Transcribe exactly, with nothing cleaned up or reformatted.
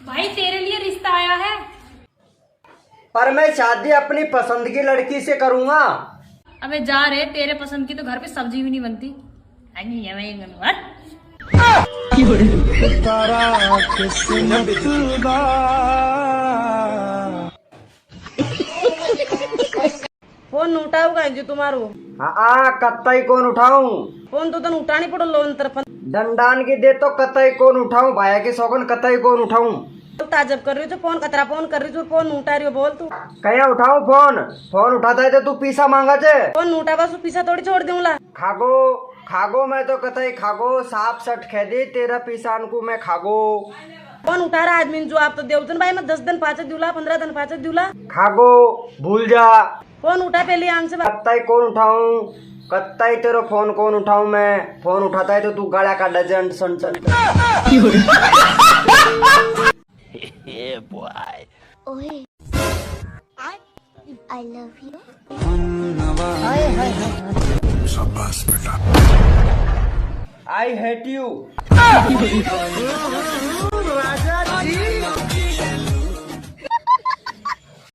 भाई, तेरे लिए रिश्ता आया है। पर मैं शादी अपनी पसंद की लड़की से करूंगा। अबे जा रे, तेरे पसंद की तो घर पे सब्जी भी नहीं बनती। अरे, ये मैं हट। फोन उठाओगा जी तुम्हारो? हाँ, आ, कत्ता ही कोन उठाऊं? फोन तो तन उठानी पड़ो लो अंतर फन। डंडान की दे तो कत्ता ही कोन उठाऊं, भाया की सौगन कत्ता ही कोन उठाऊं। ताजब कर रही हो, फोन कतरा फोन कर रही हो, फोन उठा रही हो, बोल तू। कया उठाऊं फोन? फोन उठाता है तो तू पीसा मांगा छे। फोन उठा बस पीसा थोड़ी छोड़ दूंला। खागो, खागो मैं तो कत्ता ही खागो, साफ सट कह दे तेरा पीसान को मैं खागो। फोन उठा रहा आदमी जो आप तो देवतन भाई मैं दस दिन पाछे दूला, पन्द्रह दिन पाछे दूला। खागो, भूल जा। फोन उठा पहले आन से बात। कत्ता ही कोन उठाऊं, कत्ता ही तेरो फोन कोन उठाऊं मैं। फोन उठाता है तो तू गाला काटा जंड सन सन। Yeah, boy. ओए, I love you. शाबाश बेटा। I hate you.